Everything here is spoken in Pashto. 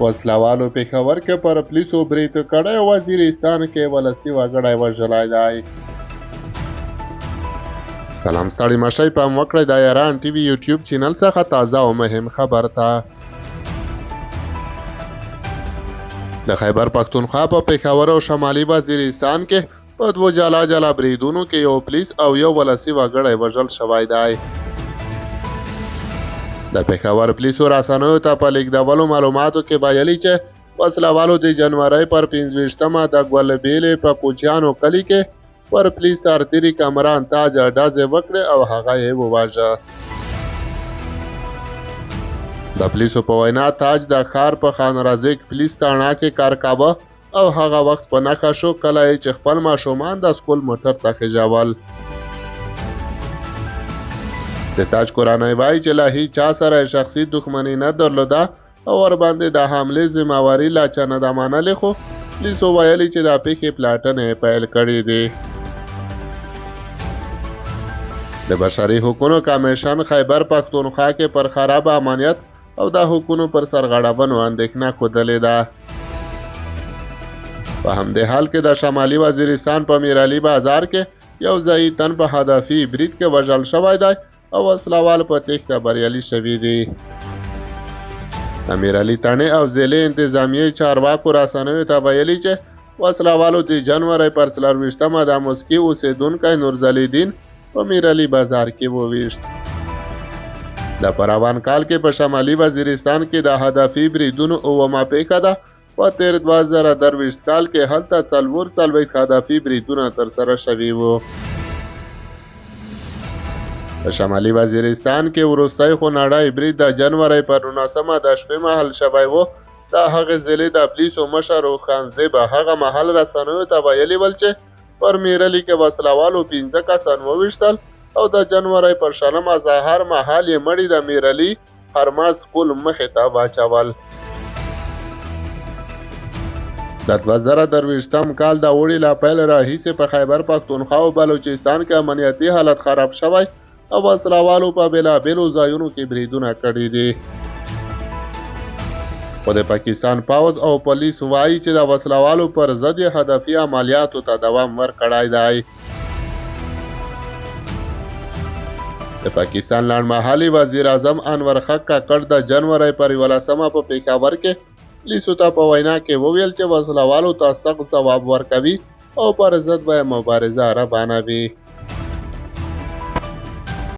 وسلوالو پېښور کې پر پولیسو برید کړی او وزیرستان کې ولسي وګړی وژلی دی. سلام ستړي مشئ، پام وکړئ د ایران ټي وي یوټیوب چینل څخه تازه او مهم خبر ته. د خیبر پښتونخوا په پېښور او شمالي وزیرستان کې په دوو جلا جلا بریدونو کې یو پولیس او یو ولسي وګړی وژل شوی دی. د پېښور پولیسو رسنیو ته په لېږدولو معلوماتو کې ویلي چې وسلهوالو د جنورۍ پر 25مه د ګلبیلې په کوچیانو کلي کې پر پولیس سرتېري کامران تاج ډزې وکړې او هغه یې وواژه. د پولیسو په وینا تاج د ښار په خان رازق پولیس تاڼه کې کار کاوه او هغه وخت په نښه شو کله یې چې خپل ماشومان د سکول موټر ته خېژول. د تاج کورنۍ وایي چې له هیچا سره یې شخصي دښمني نه درلوده او ورباندې د حملې ذمه واري لا چا نه ده منلې، خو پولیسو ویلي چې د پېښې پلټنې یې پیل کړې دي. د بشري حقونو کمیشن خیبر پښتونخوا کې پر خراب امنیت او د حقونو پر سرغړونو اندېښنه ښودلې ده. په همدې حال کې د شمالي وزیرستان په میرعلي بازار کې یو ځایي تن په هدفي برید کې وژل شوی دی او وسلهوال په تېښته بریالي شوي دي. د میرعلي تاڼې او ضلعې انتظامیې چارواکو رسنیو ته ویلي چې وسلهوالو د جنورۍ پر 24مه د مسکي اوسېدونکی نورزلدین په میرعلي بازار کې وویشت. د په روان کال کې په شمالي وزیرستان کې د هدفي بریدونو اوومه پېښه ده. په تېر 2023 کال کې هلته 44 هدفي بریدونه ترسره شوي وو. په شمالي وزیرستان کې وروستی خونړی برید د جنورۍ پر 19مه د شپې مهال شوی و. د هغې ضلعې د پولیسو مشر روښان زیب هغه مهال رسنیو ته ویلي ول چې پر میرلي کې وسلهوالو 5 کسان وویشتل او د جنورۍ پر 20مه سهار مهال یې مړي د میرلي هرماز سکول مخې ته واچول. د 2023 کال د اوړي له پیل راهیسې په خیبر پښتونخوا او بلوچستان کې امنیتي حالت خراب شوی او وسلهوالو په بېلابېلو ځایونو کې بریدونه کړي دي. خو د پاکستان پوځ او پولیس وایي چې د وسلهوالو پر ضد یې هدفي عملیاتو ته دوام ورکړی دی. د پاکستان لنډمهالي وزیر اعظم انور حق کاکړ د جنورۍ پر 11مه په پېښور کې پولیسو ته په وینا کې وویل چې وسلهوالو ته سخت ځواب ورکوي او پر ضد به یې مبارزه روانه وي.